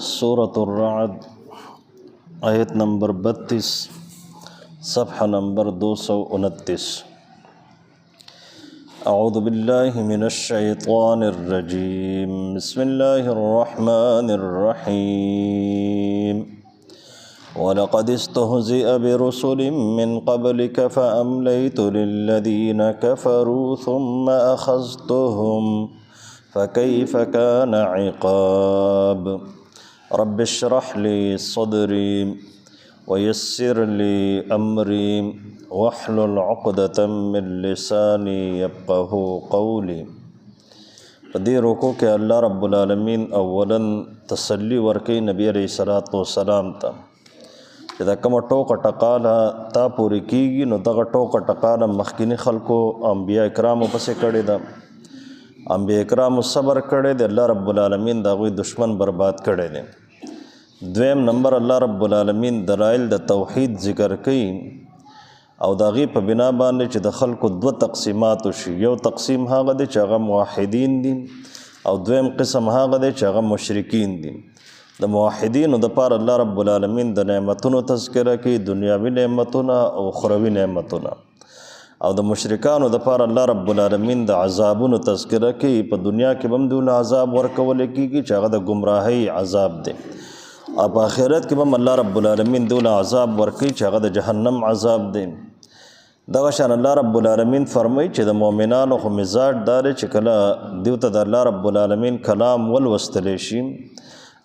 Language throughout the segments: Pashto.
سورة الرعد آیت نمبر 32، صفحہ نمبر 229۔ اعوذ باللہ من الشیطان الرجیم، بسم اللہ الرحمن الرحیم۔ ولقد استهزئ برسل من قبلك فأمليت للذين كفروا ثم أخذتهم فكيف كان عقاب۔ رب اشرح لي صدري ويسر لي أمري واحلل عقدة من لساني يفقهوا قولي۔ په دې رکوع کې الله رب العالمین اولا تسلی ورکوي نبی علیه الصلاة والسلام ته چې دا کومه ټوکه ټقاله تا پورې کېږي، نو دغه ټوکه ټقاله مخکیني خلکو انبیا کرامو پسې کړې ده، انبیا کرامو صبر کړی دی، الله رب العالمین د هغوی دشمن برباد کړی دی۔ دویم نمبر الله رب العالمین دلایل د توحید ذکر کوي او د هغې په بنا باندې چې د خلکو دوه تقسیمات وشي، یو تقسیم هغه دی چې هغه موحدین دي او دویم قسم هغه دی چې هغه مشرکین دي۔ د موحدینو دپاره الله رب العالمین د نعمتونو تذکره کوي، دنیاوي نعمتونه او اخروي نعمتونه، او د مشرکانو دپاره الله رب العالمین د عذابونو تذکره کوي۔ په دنیا کې به هم دوی له عذاب ورکول کېږي چې هغه د ګمراهۍ عذاب دی، او په آخرت کې به هم الله رب العالمین دوی له عذاب ورکوي چې هغه د جهنم عذاب دی۔ دغه شان الله رب العالمین فرمایي چې د مؤمنانو خو مزاج دا دی چې کله دیو ته د الله رب العالمین کلام ولوستلی شي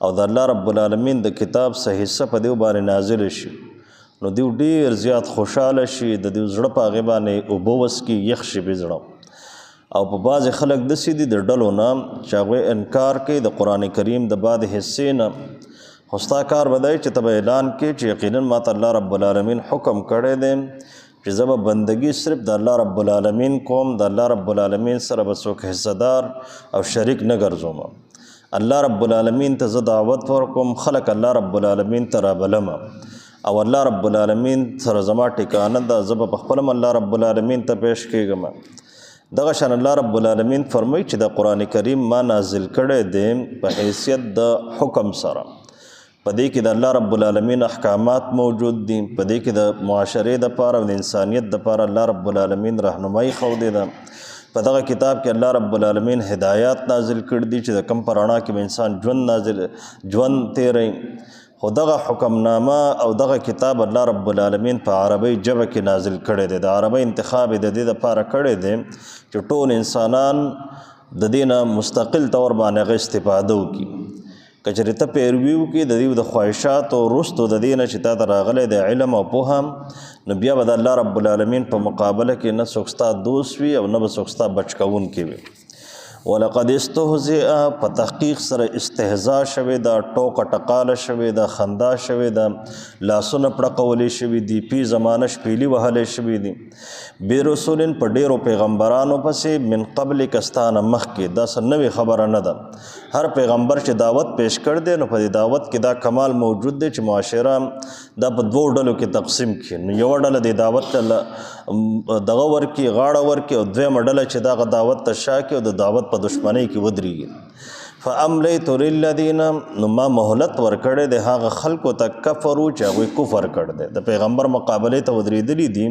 او د الله رب العالمین د کتاب څه حصه په دیو باندې نازل شي، نو دیو ډېر زیات خوشحاله شي، د دیو زړه په هغې باندې اوبه وڅکي، یخ شي پې زړه۔ او په بعضې خلک داسې دي د ډلو نه چې هغوی انکار کوي د قرآن کریم د بعضې حصې نه، خو ستا کار به دی چې ته به اعلان کړې چې یقیناً ما ته الله رب العالمین حکم کړی دی چې زه به بندګي صرف د الله رب العالمین کوم، د الله رب العالمین سره به څوک حصه دار او شریک نه ګرځوم، الله رب العالمین ته زه دعوت ورکوم، خلک الله رب العالمین ته رابلم، او الله رب العالمین سره زما ټکانه ده، زه به په خپله هم الله رب العالمین ته پېښ کېږم۔ دغه شان الله رب العالمین فرمایي چې د قرآن کریم ما نازل کړی دی په حیثیت د حکم سره، په دې کې د الله رب العالمین احکامات موجود دي، په دې کې د معاشرې دپاره او د انسانیت دپاره الله رب العالمین رهنمایي ښودې ده۔ په دغه کتاب کې الله رب العالمین هدایات نازل کړي دي چې د کوم په رڼا کې به انسان ژوند تېروي۔ خو دغه حکمنامه او دغه کتاب الله رب العالمین په عربۍ ژبه کې نازل کړی دی۔ د عربۍ انتخاب یې د دې دپاره کړی دی چې ټول انسانان د دې نه مستقل طور باندې هغه استفاده وکړي۔ که چېرې ته پیروي وکړې د دې د خواهشاتو وروستو د دې نه چې تا ته راغلی دی علم او پوهه، نو بیا به د الله رب العالمین په مقابله کې نه څوک ستا دوست وي او نه به څوک ستا بچ کوونکی وي۔ ولقد استهزئ، په تحقیق سره استهزا شوې ده، ټوکه ټقاله شوې ده، خندا شوې ده، لاسونه پړقولې شوي دي، پی زمانه شپېلي وهلې شوي دي، برسولن په ډېرو پیغمبرانو پسې، من قبل ستا نه مخکې۔ دا څه نوې خبره نه ده، هر پیغمبر چې دعوت پیش کړ دی نو په دې دعوت کې دا کمال موجود دی چې معاشره دا په دوو ډلو کې تقسیم کړي۔ نو یوه ډله دې دعوت ته دغه ورکړي، غاړه ورکړي، او دویمه ډله چې دغه دعوت ته شا کړي او د دعوت په دشمنۍ کې ودرېږي۔ فاملیت للذین، نو ما مهلت ورکړی دی هغه خلکو ته کفرو چې هغوی کفر کړی دی، د پیغمبر مقابلې ته ودرېدلي دي۔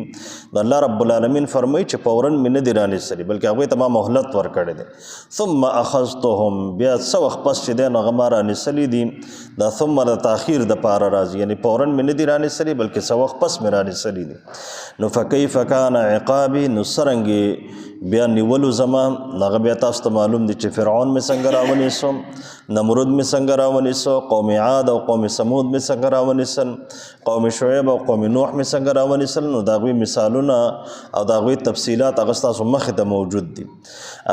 د الله رب العالمین فرمایي چې فوراً مې نه دي رانیسلي، بلکې هغوی ته ما مهلت ورکړی دی۔ ثم اخذتهم، بیا څه وخت پس چې دی نو هغه ما رانیسلي دي، دا ثم د تاخیر دپاره راځي، یعنې فوراً مې نه دي رانیسلي بلکې څه وخت پس مې رانیسلي دي۔ نو فکیف کان عقابي، نو څرنګه بیا نیولو زما، هغه بیا تاسو ته معلوم دي چې فرعون مې څنګه راونیسو، نمرود مې څنګه راونیسو، قوم عاد او قوم ثمود مې څنګه راونیسل، قوم شعیب او قوم نوح مې څنګه راونیسل۔ نو د هغوی مثالونه او د هغوی تفصیلات هغه ستاسو مخې ته موجود دي۔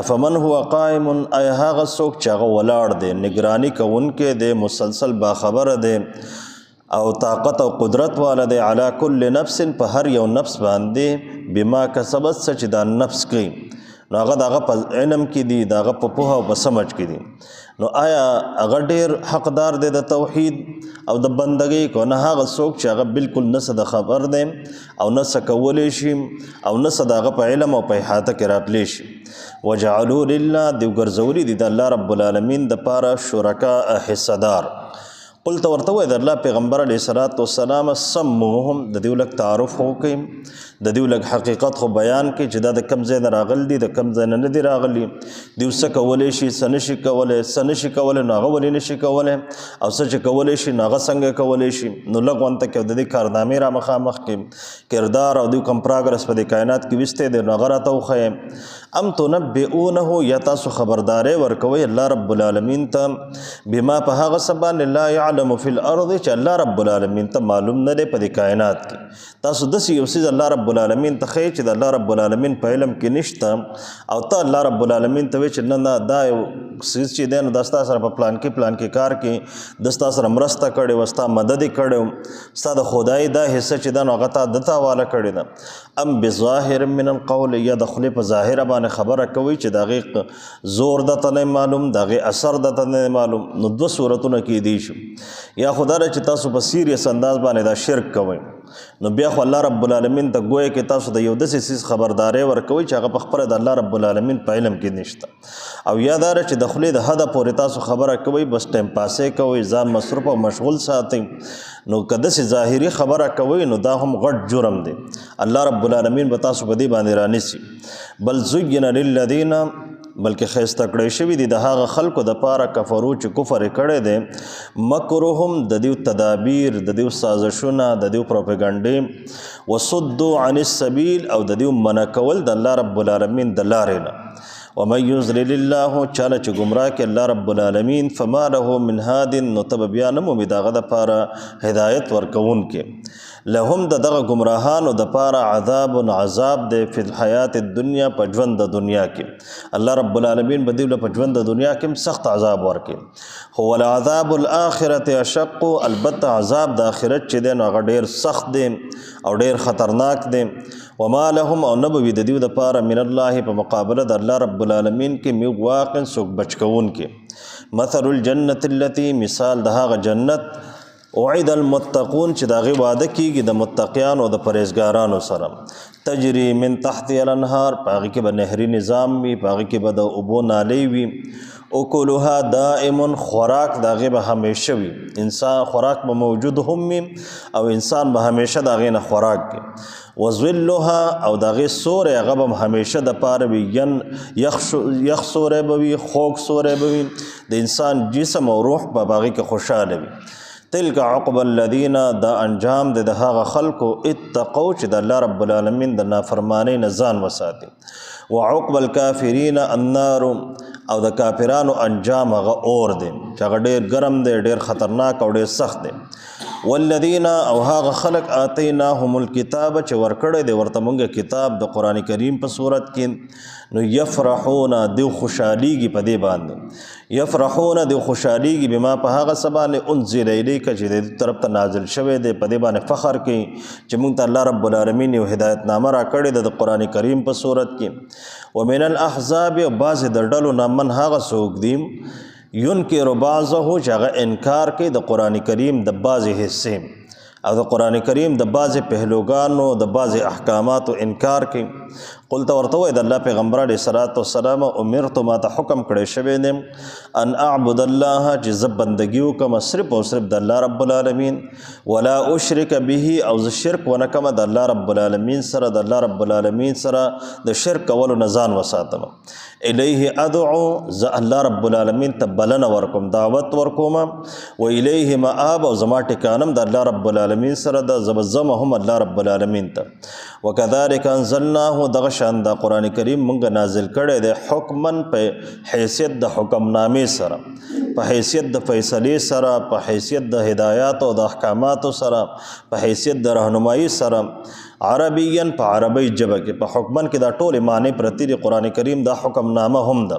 افمن هو قائم، آیا هغه څوک چې هغه ولاړ دی، نگراني کوونکی دی، مسلسل باخبره دی او طاقت او قدرت والا دی، علی کل نفس، په هر یو نفس باندې، بما کسبت، څه چې دا نفس کوي، نو هغه د هغه په علم کې دی، د هغه په پوهه او په سمجھ کې دی۔ نو آیا هغه ډېر حقدار دی د توحید او د بندګۍ کو نه هغه څوک چې هغه بالکل نه څه د خبر دی او نه څه کولی شي او نه څه د هغه په علم او په احاطه کې راتلی شي۔ وجعلوا لله، دیو ګرځولي دي د الله رب العالمین دپاره شرکا حصه دار۔ قل ته ورته وایه د الله پیغمبر علیه الصلاة والسلام، سموهم، د دیو لږ تعارف خو وکړئ، د دیو لږ حقیقت خو بیان کړئ چې دا د کم ځای نه راغلي دي، د کم ځای نه نه دي راغلي، دیو څه کولی شي، څه نه شي کولی، څه نه شي کولی نو هغه ولې نه شي کولی، او څه چې کولی شي نو هغه څنګه کولی شي. نو لږ غونته کې د دې کارنامې را مخامخ کړئ، کردار او دیو کوم پراګرس په دې کائنات کې ویستی دی نو هغه راته وښیئ. ام تنبئونه، یا تاسو خبرداری ورکوئ الله رب العالمین ته، بما په هغه څه باندې لا يعلم فی الارض، چې الله رب العالمین ته معلوم نه دی په دې کائنات کې. تاسو داسې یو څیز الله رب العالمین ته ښیئ چې د الله رب العالمین په علم کې نشته، او ته الله رب العالمین ته وایې چې نه نه دا یو څیز چې دی نو دا ستا سره په پلان کې پلان کې کار کې د ستا سره مرسته کړې وه، ستا مدد یې کړی و، ستا د خدای دا حصه چې ده نو هغه تا ده ته حواله کړې ده. ام بظاهر من القول، یا د خولې په ظاهره باندې خبره کوي چې د هغې زور درته نه معلوم، د هغې اثر درته نه معلوم. نو دوه صورتونه کېدی شي، یا خو دا ده چې تاسو په سیریس انداز باندې دا شرک کوئ، نو بیا خو الله رب العالمین ته ګویا کې تاسو د یو داسې څیز خبرداری ورکوئ چې هغه په خپله د الله رب العالمین په علم کې نشته، او یا دا ده چې د خولې د حده پورې تاسو خبره کوئ، بس ټایم پاسې کوئ، ځان مصروف او مشغول ساتئ، نو که داسې ظاهري خبره کوئ نو دا هم غټ جرم دی، الله رب العالمین به تاسو په دې باندې رانیسي. بل زین للذین، بلکې ښایسته کړی شوي دي د هغه خلکو دپاره کفرو چې کفر یې کړی دی، مکرهم، د دیو تدابیر، د دیو سازشونه، د دیو پروپیګنډې، وصدوا عن السبیل، او د دیو منع کول د الله رب العالمین د لارې نه. ومن یضلل الله، چاله چې ګمراه کړي الله رب العالمین، فما له من هاد، نو ته به بیا نه مومې د هغه دپاره هدایت ورکوونکی. لهم، د دغه ګمراهانو دپاره عذاب عذاب دی فی الحیات الدنیا، په ژوند د دنیا کې. الله رب العالمین به دوی له په ژوند د دنیا کې هم سخت عذاب ورکړي. خو ولعذاب الآخرة اشق، البته عذاب د آخرت چې دی نو هغه ډېر سخت دی او ډېر خطرناک دی. وما لهم، او نه به وي د دوی دپاره من الله، په مقابله د الله رب العالمین کې من واق، څوک بچ کوونکی. مثل الجنة التي، مثال د هغه جنت وعد المتقون چې د هغې وعده کېږي د متقیانو او د پرهېزګارانو سره، تجري من تحت الانهار، په هغې کې به نهري نظام وي، په هغې کې به د اوبو نالۍ وي، اکلها دائم، خوراک د هغې به همیشه وي، انسان خوراک به موجود هم وي او انسان به همیشه د هغې نه خوراک کوي. وظلها، او د هغې سوری هغه به هم همیشه دپاره وي، یخ سوری به وي، خوږ سوری به وي، د انسان جسم او روح به په هغې کې خوشحاله وي. تلک عقب الذین، دا انجام دی د هغه خلکو اتقو چې د الله رب العالمین د نافرمانۍ نه ځان وساتي. وعقب الکافرین النار، او د کافرانو انجام هغه اور دی چې هغه ډېر ګرم دی، ډېر خطرناک او ډېر سخت دی. والذین، او هغه خلک آتیناهم الکتاب چې ورکړی دی ورته مونږ کتاب د قرآن کریم په صورت کې، نو یفرحون، دیو خوشحالیږي په دې باندې، یفرحون، دیو خوشحالیږي بما په هغه څه باندې انزل الیک چې د دې طرف ته نازل شوی دی، په دې باندې فخر کوي چې مونږ ته الله رب العالمین یو هدایت نامه راکړې ده د قرآن کریم په صورت کې. ومن الاحزاب، او بعضې د ډلو نه من هغه څوک دي ینکر بعضه، چې هغه انکار کوي د قرآن کریم د بعضې حصې او د قرآن کریم د بعضې پهلوګانو د بعضې احکاماتو انکار کوي. قل ته ورته وایه د الله پیغمبر علیه الصلاة والسلام، امرت، ما ته حکم کړی شوی دی، ان اعبد الله، چې زه بندګي وکړم صرف او صرف د الله رب العالمین، ولا اشرک به، او زه شرک ونه کړم د الله رب العالمین سره، د الله رب العالمین سره د شرک کولو نه ځان وساتم. الیه ادعو، زه الله رب العالمین ته بلنه ورکوم، دعوت ورکوم، و الیه مآب، او زما ټکانم د الله رب العالمین سره ده، زه به ځم هم الله رب العالمین ته. وکذلک انزلناه، دغه شان دا قرآن کریم مونږ نازل کړی دی حکمن، په حیثیت د حکمنامې سره، په حیثیت د فیصلې سره، په حیثیت د هدایاتو او د احکاماتو سره، په حیثیت د رهنمایي سره، عربیاً، په عربی ژبه کې، په حکمن کې دا ټولې معنی پرتې دي. قرآن کریم دا حکمنامه هم ده،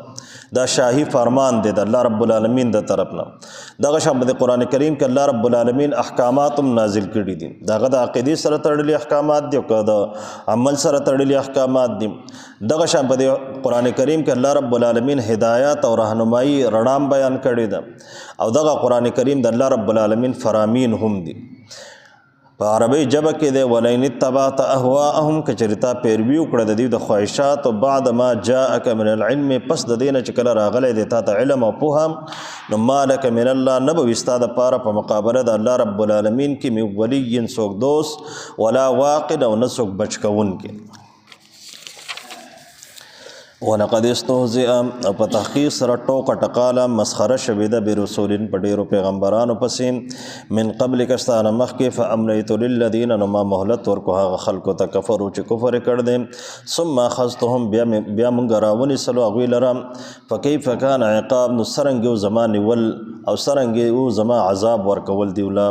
دا شاهي فرمان دی د الله رب العالمین د طرف نه. دغه شان په قرآن کریم کې الله رب العالمین احکامات هم نازل کړي دي، د هغه د عقیدې سره تړلي احکامات دي او که د عمل سره تړلي احکامات دي. دغه شان په قرآن کریم کې الله رب العالمین هدایات او رهنمایي رڼا بیان کړې ده، او دغه قرآن کریم د الله رب العالمین فرامین هم دي. په عربی ژبه کې دی ولئن اتبعت اهواءهم، که چېرې تا پیروي وکړه د دوی د خواهشاتو، بعد ما جاءک من العلم، پس د دې نه چې کله راغلی دی تا ته علم او پوهه، نو ما لک من الله نه به وي ستا دپاره په مقابله د الله رب العالمین کې من ولی څوک دوست ولا واقد او نه څوک بچ کوونکی. ولقد استهزئ او په تحقیق سره ټوکه ټکاله مسخره شوې ده برسولین په ډېرو پیغمبرانو پسې من قبلک ستا نه مخکې فاملیت للذین نو ما مهلت ورکړو هغه خلکو ته کفرو چې کفر یې کړی دی ثم اخذتهم بیا مونږ راونیسلو هغوی لره فکیف کان عقاب نو څرنګه و زما نیول او څرنګه و زما عذاب ورکول دی ولا.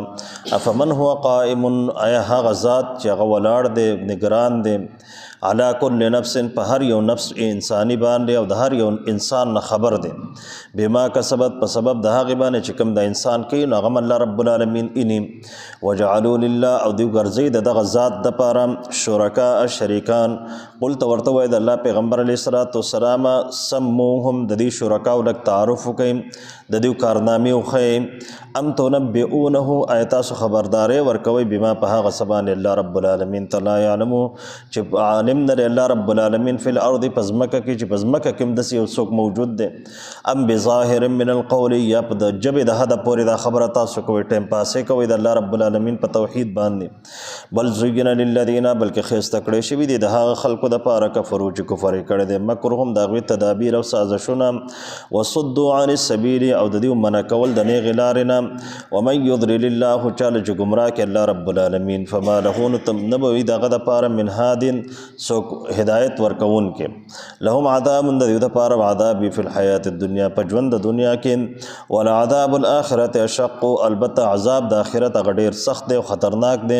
افمن هو قائم آیا هغه ذات چې هغه ولاړ دی نګران دی علی کل نفس په هر یو نفس انساني باندې او د هر یو انسان نه خبر دی بما کسبت په سبب د هغې باندې چې کوم د انسان کوي نو هغه هم الله رب العالمین ایني. وجعلوا لله او دوی ګرځوي د دغه ذات دپاره شرکاء شریکان. قل ته ورته وایي د الله پیغمبر علیه الصلاة والسلام سموهم د دې شرکاو لږ تعارف وکړئ د دې کارنامې وښیئ. ام تنبئونه آیا تاسو خبرداری ورکوئ بما په هغه څه باندې الله رب العالمین ته لا یعلمو چې عالم نه دی الله رب العالمین فی الارض په ځمکه کې چې په ځمکه کې هم داسې یو څوک موجود دی. ام بظاهر من القول یا په د ژبې د حده پورې دا خبره تاسو کوئ ټایم پاسې کوئ د الله رب العالمین په توحید باندې. بل زین للذین بلکې ښایسته کړی شوي دي د هغه خلکو دپاره کفرو چې کفر یې کړی دی مکرهم د هغوی تدابیر او سازشونه وصدوا عن السبیل او د دوی منع کول د نیغې لارې نه. ومن یضلل الله چا له چې ګمراه کړي الله رب العالمین فما له نو نه به وي د هغه دپاره من هادین څوک هدایت ورکوونکی. لهم عذاب د دوی دپاره عذاب وي فی الحیات الدنیا په ژوند د دنیا کې ولعذاب الآخرة اشق البته عذاب د آخرت هغه ډېر سخت دی او خطرناک دی.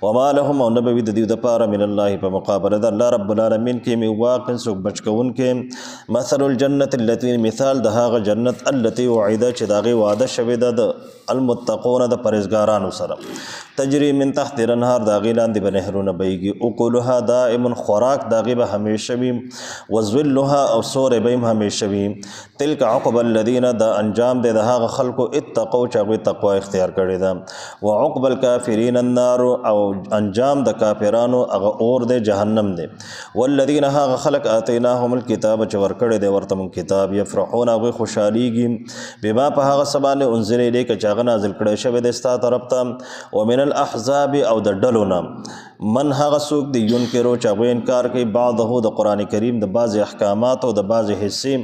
وما لهم او نه به وي د دوی دپاره من الله په مقابله د الله رب العالمین کې من واق څوک بچ کوونکی. مثل الجنة التي مثال د هغه جنت التي وعده چې د هغې وعده شوې ده د المتقون د پرهېزګارانو سره تجري من تحت الانهار د هغې لاندې به نهرونه بهیږي. اکلها دائم خوراک د هغې به همیشه وي وظلها او سوری به هم همیشه وي. تلک عقب الذین دا انجام دی د هغه خلکو اتقوا چې هغوی تقوا اختیار کړې ده. وعقب الکافرین النار او انجام د کافرانو هغه اور دی جهنم دی. والذین هغه خلک آتیناهم الکتاب چې ورکړی دی ورته مونږ کتاب یفرحون هغوی خوشحالیږي بما په هغه څه باندې انزل الیک چې هغه نازل کړی شوی دی ستا طرف ته. ومن الاحزاب او د ډلو نه من هغه څوک دی ینکرو چې هغوی انکار کوي بعضه د قرآن کریم د بعضې احکامات او د بعضې حصې.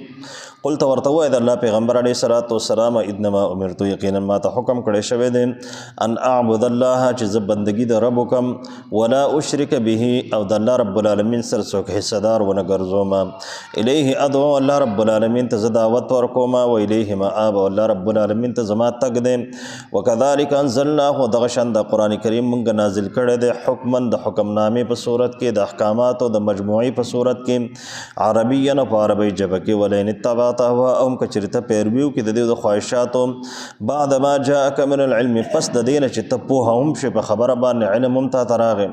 قل ته ورته ووایه د الله پیغمبر علیه الصلاة والسلام انما امرت یقینا ما ته حکم کړی شوی دی ان اعبد الله چې زه بندګي د رب وکړم ولا اشرک به او د الله رب العالمین سره څوک حصه دار ونه ګرځوم. الیه ادعو الله رب العالمین ته زه دعوت ورکوم و الیه مآب او الله رب العالمین ته زما تګ دی. وکذلک انزلناه دغه شان د قرآن کریم مونږ نازل کړی دی حکما د حکمنامې په صورت کې د احکاماتو د مجموعې په صورت کې عربیا او په عربۍ ژبه کې. ولئن اتبعت اهواءهم که چېرې ته پیروي وکړې د دوی د خواهشاتو بعد ما جاءک من العلم پس د دې نه چې ته پوهه هم شې په خبره باندې علم هم تا ته راغی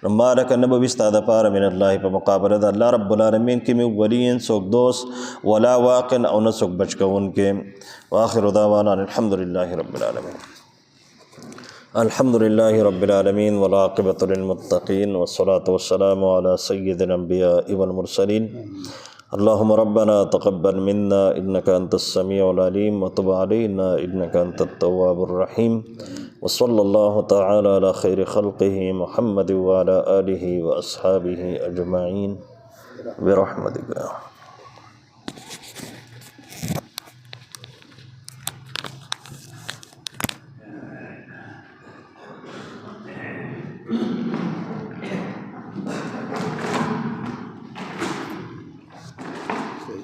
نو ما لک نه به وي ستا دپاره من الله په مقابله د الله رب العالمین کې من ولی څوک دوست ولا واق او نه څوک بچ کوونکی. واخر دعوانا الحمد لله رب العالمین. الحمد لله رب العالمين والعاقبة للمتقين والصلاة والسلام على سيد الأنبياء والمرسلين. اللهم ربنا تقبل منا إنك أنت السميع العليم وتب علينا إنك أنت التواب الرحيم. وصلى الله تعالى على خير خلقه محمد وعلى آله وأصحابه أجمعين برحمتك.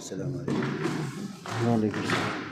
السلام عليكم. وعليكم السلام.